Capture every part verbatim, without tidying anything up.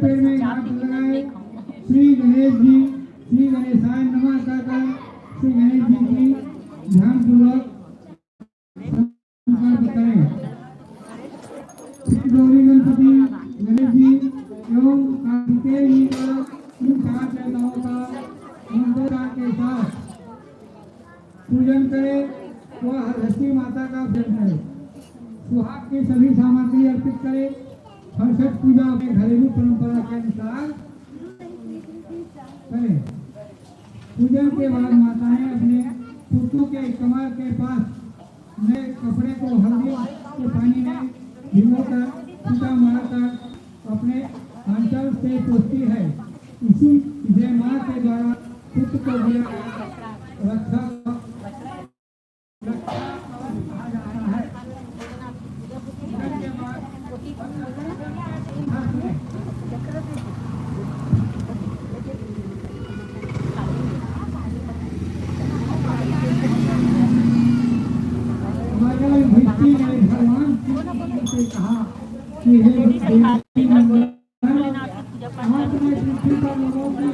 पेड़ में हाथ लगाए, श्री गणेश जी, श्री गणेशाय नमः कहकर श्री गणेश जी की ध्यानपूर्वक संकल्प करें। फिर गौरी गणपति, गणेश जी एवं कार्तिकेय जी का इन चार देवताओं का मंत्रोच्चार के साथ पूजन करें व हरषष्ठी माता का पूजन करें। सुहाग की सभी सामग्री अर्पित करें। हरषष्ठ पूजा अपने घरेलू परंपरा के अनुसार करें। पूजन के बाद माताएं अपने पुत्रों के कमर के पास नए कपड़े को हल्दी के पानी में भिगोकर छींटा मारकर अपने आंचल से पोंछती है। इसी, इसे माँ के द्वारा पुत्र को दिया गया रक्षा का, रक्षा कवच कहा जाता है। पूजन के बाद राजा युधिष्ठिर ने भगवान श्री कृष्ण से कहा कि हे देवकी नंदन, आपने पृथ्वी पर लोगों की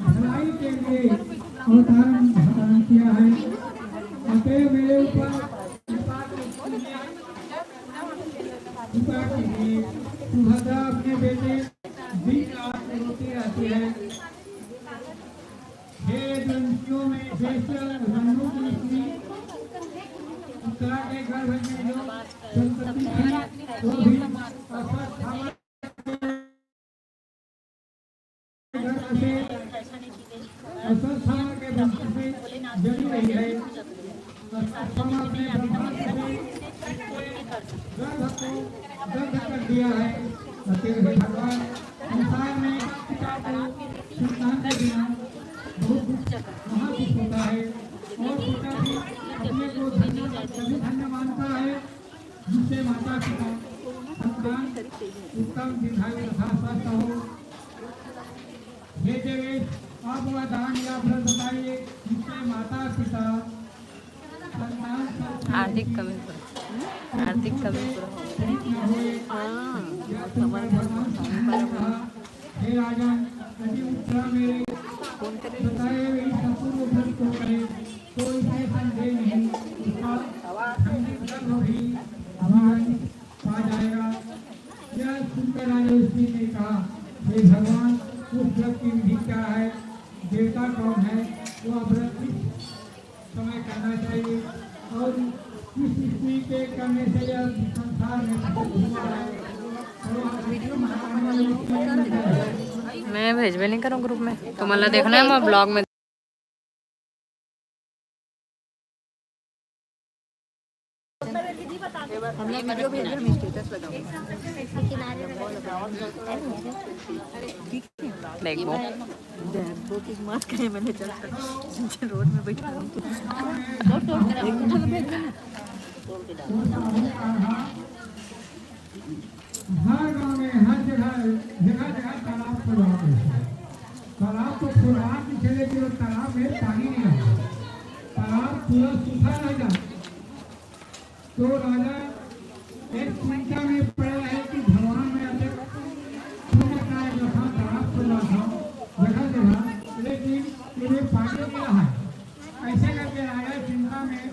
भलाई के लिए अवतारण धारण किया है, अतएव मेरे ऊपर कृपा कीजिए। कृपा कीजिए। सुभद्रा अपने बेटे दिन रात रोती रहती है। हे दंतियों में श्रेष्ठ रंगों की स्त्री, उत्तरा के गर्भ में जो संतति थी, वो भी अश्वत्थामा के गर्भ से, अश्वत्थामा के वंश से जन्म रही है। अश्वत्थामा अपने ब्रह्मास्त्र से गर्भ को दग्ध कर दिया है। अतएव हे भगवान, संसार में पिता को संतान के बिना बहुत दुख, महादुख होता है और पिता भी अपने को धन्य, तभी धन्य मानता है जिससे माता पिता संतान उत्तम दीर्घायु तथा स्वस्थ हो। हे देवेश, आप वह दान या व्रत बताइए जिससे माता पिता संतान सौख्य आर्थिक सुखी कमी पूरा, हम्म? आर्थिक कमी पूरा हो। पीड़ित न होए। हाँ, यह सुनकर भगवान शिव ने कहा, हे राजन, यदि उत्तरा मेरे बताए हुए इस अपूर्व व्रत को करे, तो इसमें संदेह नहीं, उसका खंडित गर्भ भी जीवन पा जाएगा। यह सुनकर राजा युधिष्ठिर ने कहा, हे भगवान, उस व्रत की विधि क्या है, देवता कौन है, वह व्रत किस समय करना चाहिए और किस स्त्री के करने से यह संसार में सुख हुआ है। मैं भेजबे नहीं करूँ ग्रुप में, तुम ला देखना है मैं ब्लॉग में। हमने वीडियो भेजे, हम स्टेटस लगाओ। देखो। बैकबोन की मास्क है, मैंने चल रोड में बैठा हूँ। हर गांव में, हर जगह, जगह जगह तालाब खुदवाते हैं। तालाब तो खुदवा के चले गए, तालाब में पानी नहीं आता, तालाब पूरा सूखा रह जाता। तो राजा एक चिंता में पड़े रहे कि भगवान, मैं अभी पुण्य कार्य करता हूँ, तालाब खुदवाता हूँ जगह जगह, लेकिन इन्हें पानी नहीं रहा है। ऐसे करके राजा चिंता में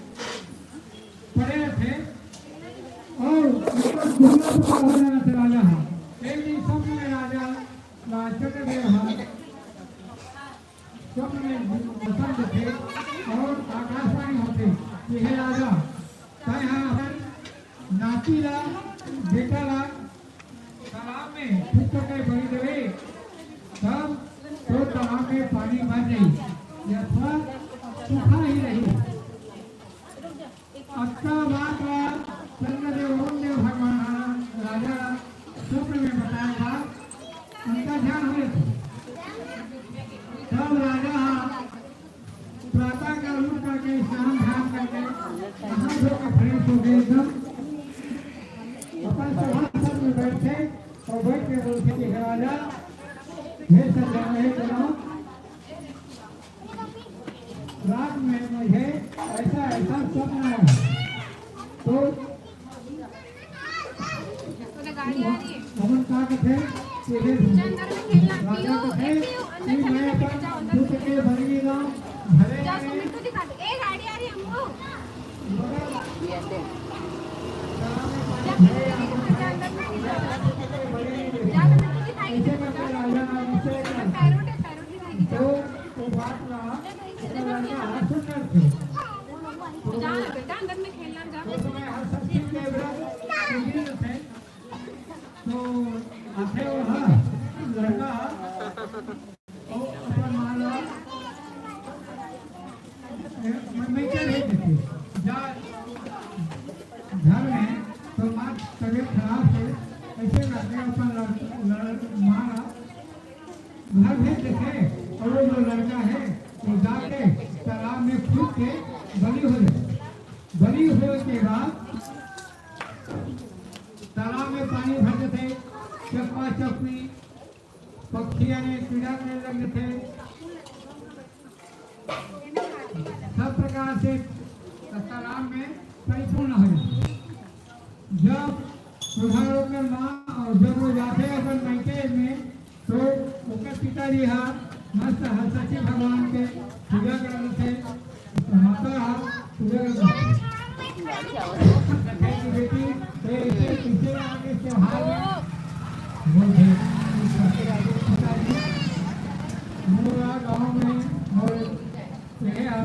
पड़े थे और ऊपर दुनिया से पता हो जाना था राजा है। एक दिन स्वप्न में राजा राजचंद्र देव है, स्वप्न में वसंत थे और आकाशवाणी होते कि हे राजा, तय हा अपन नाती ला, बेटा ला तालाब में फूंक के बही देवे, तब तो तालाब में पानी भर जाई, या थोड़ा सूखा ही रही। अतका बात ला चंद्रदेव वरुण देव भगवान ह राजा ला स्वप्न में बताए था। उनका ध्यान हो जाता। तब राजा ह प्रातः काल उठ करके स्नान ध्यान करके नहा धो के फ्रेश हो गए एकदम। अपन सभासद में बैठे और बैठ के बोलते कि हे राजा, हे सज्जन, हे जनों, रात में मुझे ऐसा ऐसा स्वप्न आया। तो हमन का कहते हैं कि अंदर में खेलना, राजा पियो, तो है पियो, अंदर कि चले मैं जाओ, अपन जाओ, अंदर दुख चले के जाओ। भरेगी गाँव, भले जाओ, में सुमित को दिखा दो। ए, गाड़ी आ रही है, हमको। जाओ, सुमित को दिखा दो, अंदर में नहीं जाओ। जाओ, सुमित को दिखाई दे, जाओ। पैरोट है, पैरोट दिखाई दे, जाओ। तो वो बात रहा, तो लड़का हंस कर थे। जाओ ना बेटा, अंदर में खेलना, जाओ। तो मैं हर शक्ति के विरुद्ध थे। तो आथे वो हा लड़का, वो अपन मान लो, ए, मैं, मैं क्या भेज देती? जा घर में, तो माँ तबीयत खराब है, ऐसे करके अपन लड़-, लड़-, माँ घर भेज देते। और वो जो लड़का है, वो जाके तालाब में कूद के बलि हो जाए। बलि होए के बाद तालाब में पानी भर देते, चकमा चकमी पक्षियां ने कीड़ा करने लग जाते, सब प्रकार से तालाब में परिपूर्ण हो जाते। जब उधर होकर माँ और जब वो जाते अपन मायके में, तो ओकर पिताजी हा मस्त हरसठी भगवान के पूजा करत रथे, माता हा पूजा करत रथे। कथे कि बेटी, ते इसे, इसे आगे त्योहार में बोल दे, पिताजी, मोर गाँव में मोर ये हा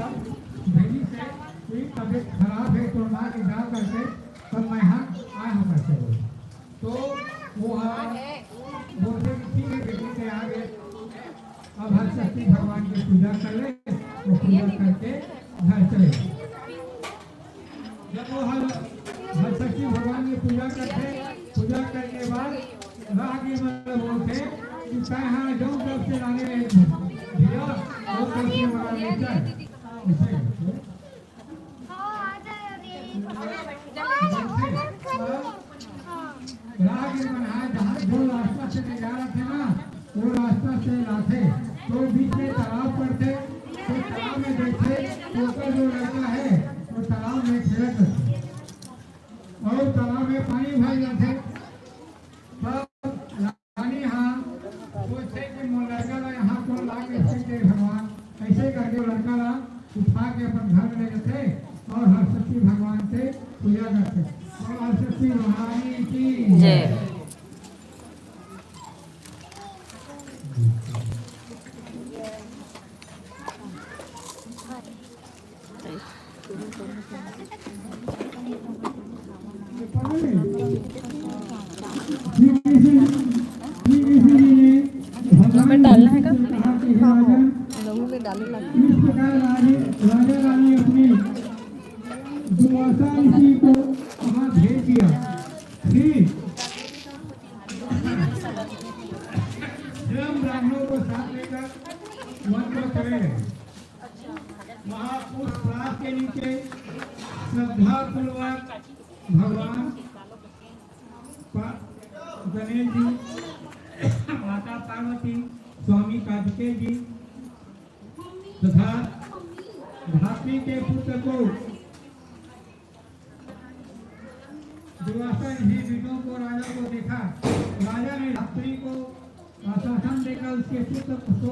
भेजी से, कि तबीयत खराब है, तो माँ के जा करके, तब मैं हा आए हूँ करके बोले। तो वो हा बोलते कि ठीक है बेटी, ते आ गए, अब हरसठी भगवान की पूजा कर ले, वो पूजा करके घर चले। जब वो हर, हरसठी भगवान की पूजा करते, पूजा करके बाद राहगीर मतलब बोलते कि तैं हा जौन तरफ से लाने रहे थे, भैया, वो तरफ से हमारा लेकर उसे राहगीर मन हा जहाँ जो रास्ता से ले जा रहे थे ना, वो रास्ता से लाथे, तो बीच में तालाब पड़थे, तो तालाब में देखथे, तो ओकर जो लड़का है, वो तालाब में खेलत रथे, और तालाब में पानी भर जाथे, तब रानी हा सोचथे कि मोर लड़का ला यहाँ कोन ला के फेंक दे भगवान। ऐसे करके लड़का ला उठा के अपन घर में ले जाथे और हरसठी भगवान के पूजा करथे। और हरसठी महारानी की जय। में डालना है का? हाँ, लहू में डाले लगा। इस प्रकार राजे, राजा रानी अपने दुर्वासा ऋषि को वहाँ भेज दिया। फिर स्वयं ब्राह्मणों को साथ लेकर वन को चले गए। वहाँ उस पलाश के नीचे श्रद्धापूर्वक भगवान पा-, गणेश जी, माता पार्वती, स्वामी कार्तिकेय जी तथा धात्री के पुत्र को दुर्वासा ऋषि विष्णु को राजा को देखा। राजा ने धात्री को आश्वासन देकर उसके पुत्र को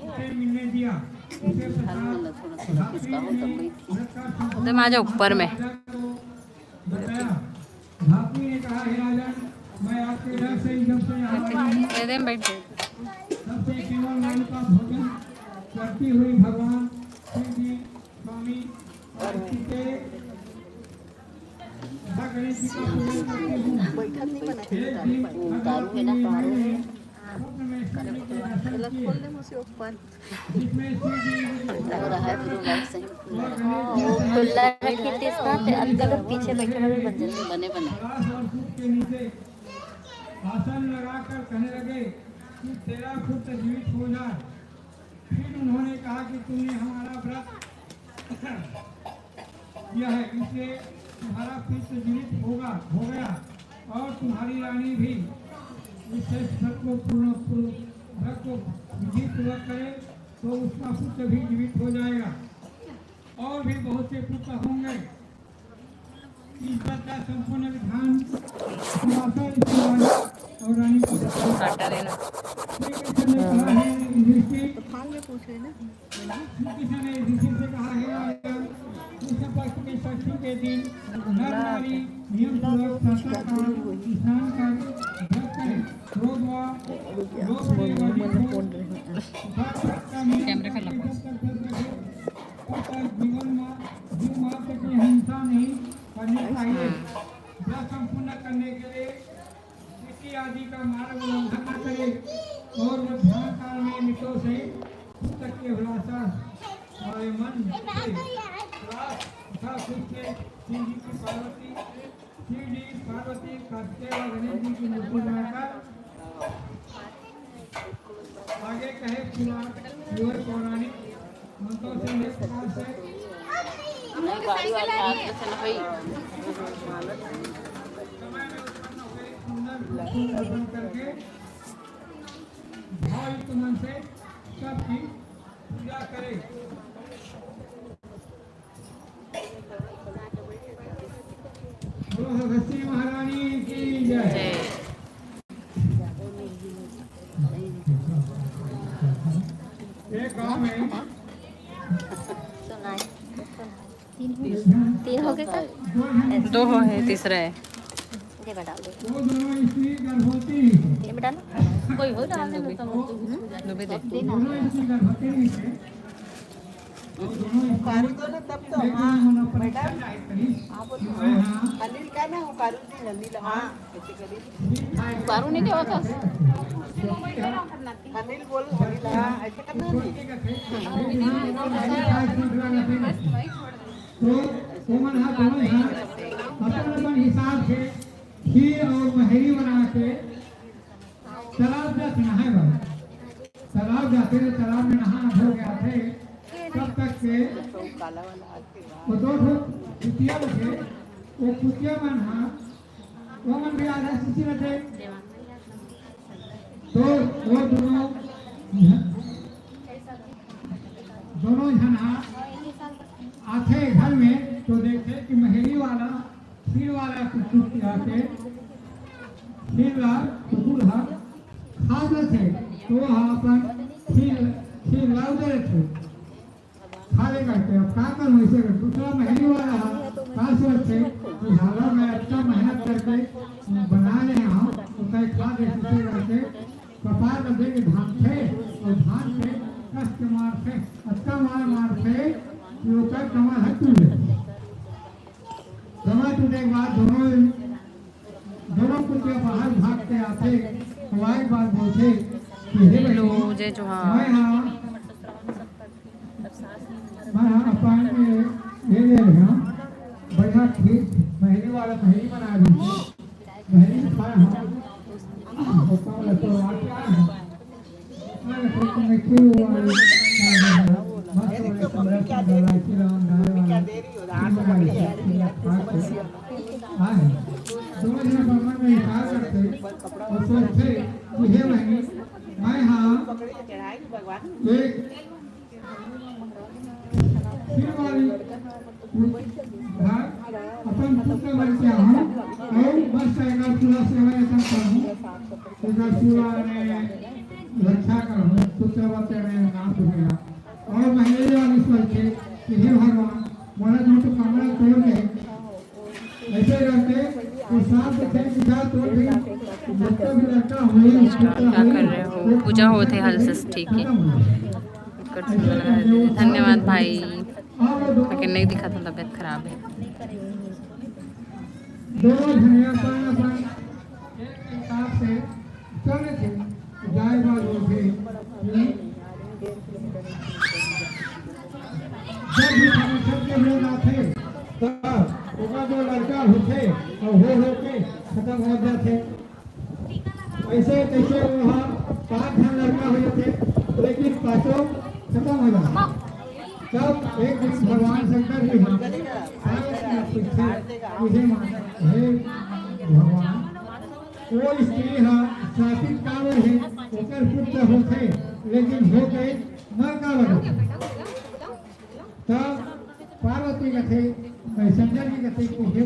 उसे मिलने दिया। उसे प्रसाद धात्री ने रखकर संपूर्ण उधर आ जाओ, ऊपर में। राजा को बताया। धात्री ने कहा, "हे राजन, मैं आपके डर से ही जब से यहाँ आई हूँ, ये दे बैठ। तब से केवल मन का भोजन करती हुई भगवान शिव जी, स्वामी और इनके भगवान जी का पूजन करती हूँ।" बैठक नहीं बना एक दिन वो दारू है ना, अगरबत्ती काढ़ो में है। स्वप्न में शिव जी के दर्शन किए। खोल दे मुझे ऊपर। खुला रखी थी इसका, ते अंदर पीछे बैठे रहे बन जाते। बने बने। आसन लगाकर कहने लगे कि तेरा पुत्र जीवित हो जाए। फिर उन्होंने कहा कि तुमने हमारा व्रत किया है, इसलिए तुम्हारा पुत्र जीवित होगा, हो गया, और तुम्हारी रानी भी इस श्रेष्ठ व्रत को पूर्ण, पूर्ण व्रत को विधि पूर्वक करे, तो उसका पुत्र भी जीवित हो जाएगा और भी बहुत से पुत्र होंगे। इस व्रत का संपूर्ण विधान माता ऋषि और रानी को काटा देना। श्री कृष्ण ने कहा है, युधिष्ठिर, तो फाल में पूछ लेना। श्री कृष्ण ने युधिष्ठिर से कहा है, "राजन, कृष्ण पक्ष के षष्ठी के दिन नर नारी नियम पूर्वक प्रातः काल स्नान कर व्रत करें। क्रोध व लोभ से वर्जित हो तथा सत्ता में कैमरा का लगा। तब तक जीवन मा-, जीव मात्र की हिंसा नहीं करनी चाहिए।" व्रत संपूर्ण करने के लिए किसी आदि का मार्ग उल्लंघन न करे और मध्यान्ह काल में मृत्यु से खुद तक की अभिलाषा और मन से त्रास तथा सुख से शिव जी की पार्वती, शिव जी पार्वती कार्तिकेय व गणेश जी की मूर्ति बनाकर आगे कहे पुराण, युवा पौराणिक मंत्रों से लेकर से नहीं, गाड़ी वाले हाथ में से नहीं। समय में उत्पन्न हुए सुंदर फूल अर्पण करके भावयुक्त मन से सबकी पूजा करें। बोलो हरघसी महारानी की जय। जय। एक गांव में तीन हो गए का? दो हो है, तीसरा है। दे बेटा, दे। वो दोनों स्त्री गर्भवती नहीं थे। ये बेटा ना। कोई हो डाल दे तो। दुबे दे। दोनों स्त्री गर्भवती नहीं थे। उकारू दो ना तब तो। हाँ, मैडम, हाँ, बोलो। अनिल का ना उकारू दी, अनिल, हाँ, ऐसे करी। उकारू नहीं क्या होता? अनिल बोल, अनिल, हाँ, ऐसे करना नहीं। तो ओमन हा दोनों झन अपन अपन हिसाब से खीर और महेरी बना के तालाब जात नहाए बर। तालाब जाथे, तालाब में नहा धो के आथे। तब तक के वो दो ठो कुतिया रथे, वो कुतिया मन हा, वो मन भी आधा शिशि रथे। तो वो दोनों, दोनों झन हा आथे घर में, तो देखथे कि महेरी वाला खीर वाला कुकुर के आके खीर ला कुकुर हा खा लेथे, तो वो हा अपन खीर, खीर ला उधर रथे, खा ले करके। अब का करूँ, ऐसे दूसरा महेरी वाला हा का सोचथे कि हाला मैं अच्छा मेहनत करके बना ले हूँ, तो कहीं खा दे, इसे करके कपार में दे के धान थे, और धान से कस के मार थे, अच्छा मार मार थे कि ओकर कमर हट टूट जाथे। कमर टूटे के बाद दोनों, दोनों कुतिया बाहर भाग के आथे, तो आए के बाद बोलथे कि हे लो, बहिनी, जय जोहार। मैं हा, मैं हा अपन ये, ये ले रहे हूँ, बढ़िया खीर, महेरी वाला महेरी बना रही हूँ। महेरी खाए हम, होता है तो आके आए हैं। अपन पुत्र बन के आहूँ, अउ मस्त एकर पूरा सेवा यतन करहूँ, एकर पूरा ने रक्षा करहूँ, पुत्र बन के मैं नाम सुनेगा। अउ महेरी वाली सोच के कि हे भगवान, मोला जो तो कमरा तोड़ दे, ऐसे करके वो सांप देखे कि जा तोड़ दे, जितना भी लड़का हुई, क्या कर रहे हो? पूजा होत हे, हल से ठीक है। धन्यवाद भाई। लेकिन नहीं दिखा था, तबीयत खराब है। दोनों झने अपन अपन हिसाब से चले थे, जाए बार होथे। जब भी समस्या के लोग आथे, तब ओकर जो लड़का होथे, और हो हो के खत्म हो जाथे। ऐसे कैसे वो हा पांच झन लड़का हो जाथे, लेकिन पांचों खत्म हो जाथे। तब एक दिन भगवान शंकर जी हा पार्वती से पूछे, हे माता, हे भगवान, वो स्त्री हा श्रापित काबर हे, ओकर पुत्र होथे, लेकिन हो गए मर काबर? तब पार्वती कथे, शंकर जी कथे कि हे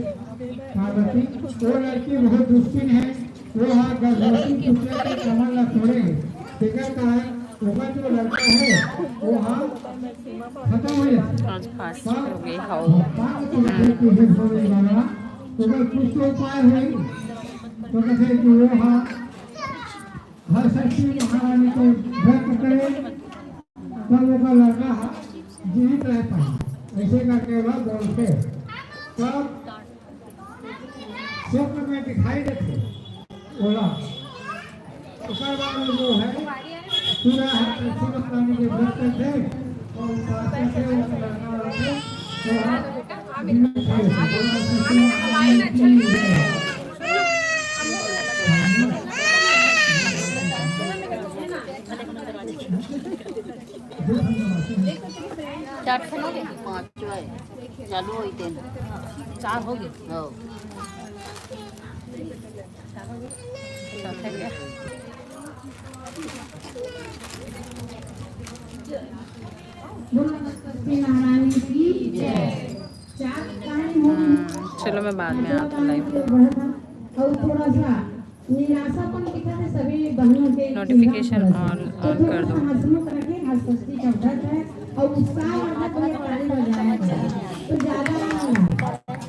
पार्वती, वो लड़की बहुत दुष्टिन है, वो हा गर्भवती पुत्र के कमर ला तोड़े, तेकर कारण ओकर जो लड़का है, वो हा खत्म हो जाथे। आज फास्ट हो गई, हाउ। पाप के लिए होने वाला, ओकर कुछ तो उपाय होई, तो कथे कि वो हा हर शक्ति महारानी को व्यक्त करे, तब ओकर लड़का हा जीवित रह पाए। ऐसे करके वो बोलथे। तब स्वप्न में दिखाई देथे ओला। ओकर बाद में जो है, पूरा है, तुलसी भगवान के व्रत करथे और उपासना से ओकर लड़का होथे। तो आप जीवित रह पाए। चार ठन हो गए? पाँच है। चालू होई तेन। चार हो गए। हो। बोलो सरस्वती महारानी की जय। चार कहानी हो गई। हम्म, चलो, मैं बाद में आता लाइव। और थोड़ा सा निराशापन दिखा थे सभी बहनों के नोटिफिकेशन चेहरा पर। ऑल, तो ऑन थोड़ा कर सा दो। हंसमुख रखें, हंस हंसी का व्रत है और उत्साहवर्धक में ताली बजाया जाए। तो ज्यादा ना हो।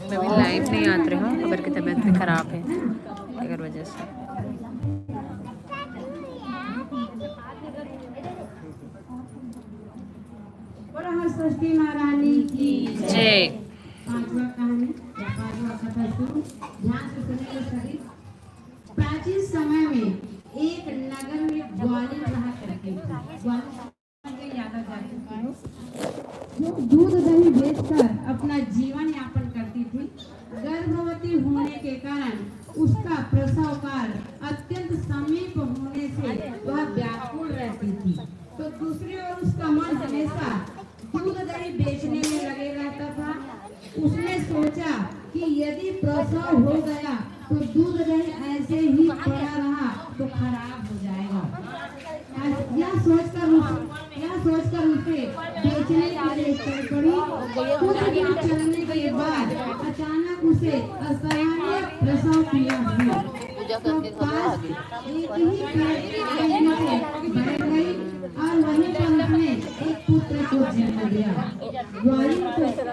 मैं भी लाइव नहीं आत रहे हूँ, अबर की तबीयत भी खराब है, एकर वजह से। बोलो हंस हंसी महारानी की जय। पांचवा कहानी या पांचवा कथा सुनो, ध्यान से सुनेंगे सभी। प्राचीन समय में एक नगर में ग्वालिन रहा करती थी। ग्वालिन समझ गई, याद आ जाती थी। जो दूध दही बेचकर अपना जीवन यापन करती थी। गर्भवती होने के कारण उसका प्रसव काल अत्यंत समीप होने से वह व्याकुल रहती थी। तो दूसरी ओर उसका मन हमेशा दूध दही बेचने में लगे रहता था। उसने सोचा कि यदि प्रसव हो गया तो दूध दही ऐसे ही पड़ा रहा तो खराब हो जाएगा। ऐस-, यह सोचकर उस, यह सोचकर उसे बेचने के लिए चल पड़ी। कुछ दिन चलने के बाद अचानक उसे असहनीय प्रसव पीड़ा हुई। तो पास एक ही पेड़ के नीचे बैठ गई और वहीं पर उसने एक पुत्र को जन्म दिया। ग्वालिन को